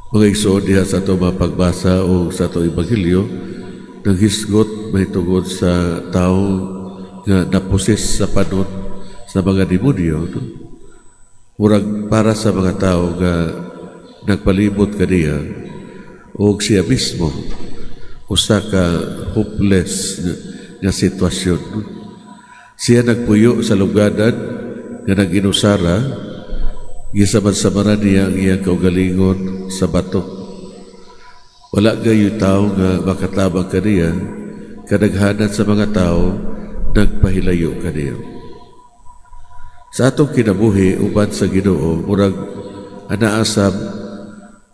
Mga igsoon, diha sa ato mga pagbasa o sa ato ebanghelyo, naghisgot mahitungod sa tao nga na-possess sa panon sa mga demonyo, no? Murag para sa mga tao nga nagpalibot kaniya o siya mismo, usa ka hopeless nga sitwasyon, no? Siya nagpuyo sa lungganan nga nag-inusara, gisamad-samaran niya ang iyang kaugalingon sa bato. Wala gayoy tao nga makatabang kaniya, kadaghanan sa mga tao nagpahilayo kaniya. Sa atong kinabuhi uban sa Ginoo, murag anaa sab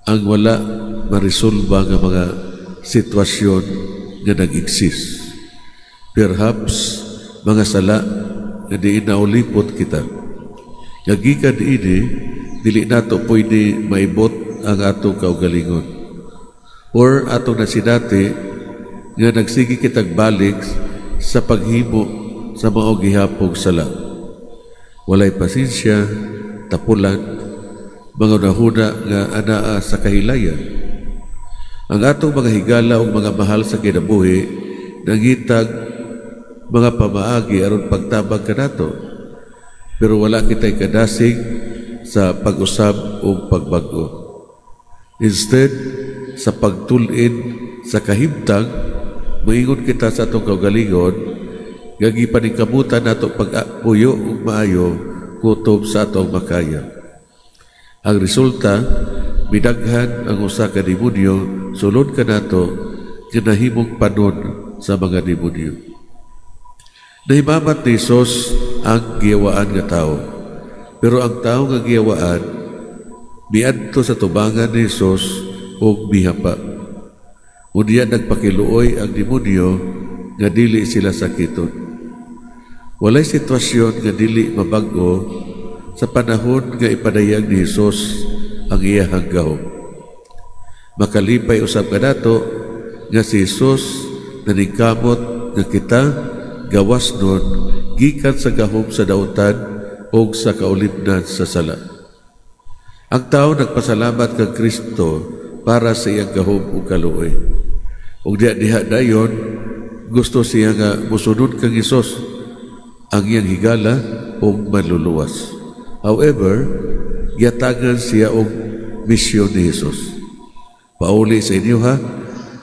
ang wala maresolba nga mga sitwasyon nga nag-exist. Perhaps mga sala nga diin naulipot kita. Nga gikan ini, dili nato pwede maibot ang atong kaugalingon. Or atong nasinati nga nagsige kitag balik sa paghimo sa mao gihapong sala. Walay pasensya, tapulan, mga hunahuna nga anaa sa kahilayan. Ang atong mga higala ug mga mahal sa kinabuhi nangitag mga pamaagi aron pagtabang kanato. Pero wala kita'y kadasig sa pag-usab o pagbag-o. Instead, sa pagtul-id sa kahimtang, moingon kita sa atong kaugalingon nga gipaningkamutan nato pagpuyo ug maayo kutob sa atong makaya. Ang resulta, midaghan ang usa ka demonyo sulod kanato nga nahimong panon sa mga demonyo. Nahimamat ni Hesus ang giyawaan nga tao. Pero ang tao nga giyawaan miadto sa tubangan ni Hesus ug mihapa. Unya nagpakiluoy ang demonyo nga dili sila sakiton. Walay sitwasyon nga dili mabag-o sa panahon nga ipadayag ni Hesus ang iyahang gahom. Makalipay usab kanato nga si Hesus naningkamot nga kita gawas nun gikan sa gahom sa dautan o sa kaulipnan sa sala. Ang tao nagpasalamat kang Kristo para sa iyang gahom ug kaluoy. Ug diha diha dayon gusto siya nga musunod kang Hesus, ang iyang higala ug manluluwas. However, giyatagan siya og misyon ni Hesus. "Pauli sa inyo ha,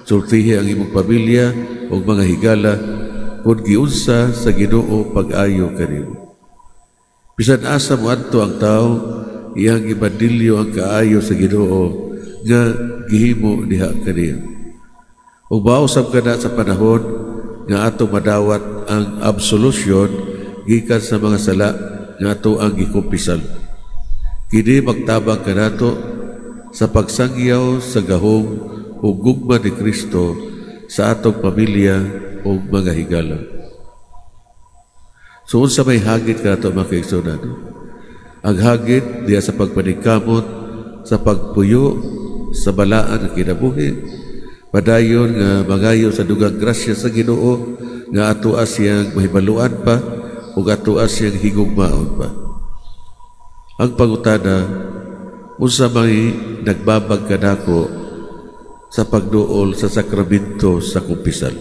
sultihi ang imong pamilya ug mga higala kung giunsa sa Ginoo pag-ayo kanimo." Bisan asa moadto ang tao, iyang gibandilyo ang kaayo sa Ginoo nga gihimo diha kaniya. Ug mao sab kana sa panahon nga atong madawat ang absolution gikan sa mga sala nga ato ang gikumpisal. Kini magtabang kanato sa pagsangyaw sa gahom ug gugma ni Kristo sa atong pamilya ug mga higala. So unsa may hagit kanato, mga kaigsuonan? Ang hagit diya sa pagpaningkamot, sa pagpuyo sa balaan nga kinabuhi, padayon nga mangayo sa dugang grasya sa Ginoo nga atoa siyang mahibaluan pa ug atoa siyang higugmaon pa. Ang pangutana, unsa may nagbabag kanako sa pagduol sa sakramento sa kumpisal?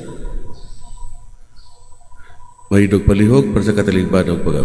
Mahindog palihog para sa katilingban ug pag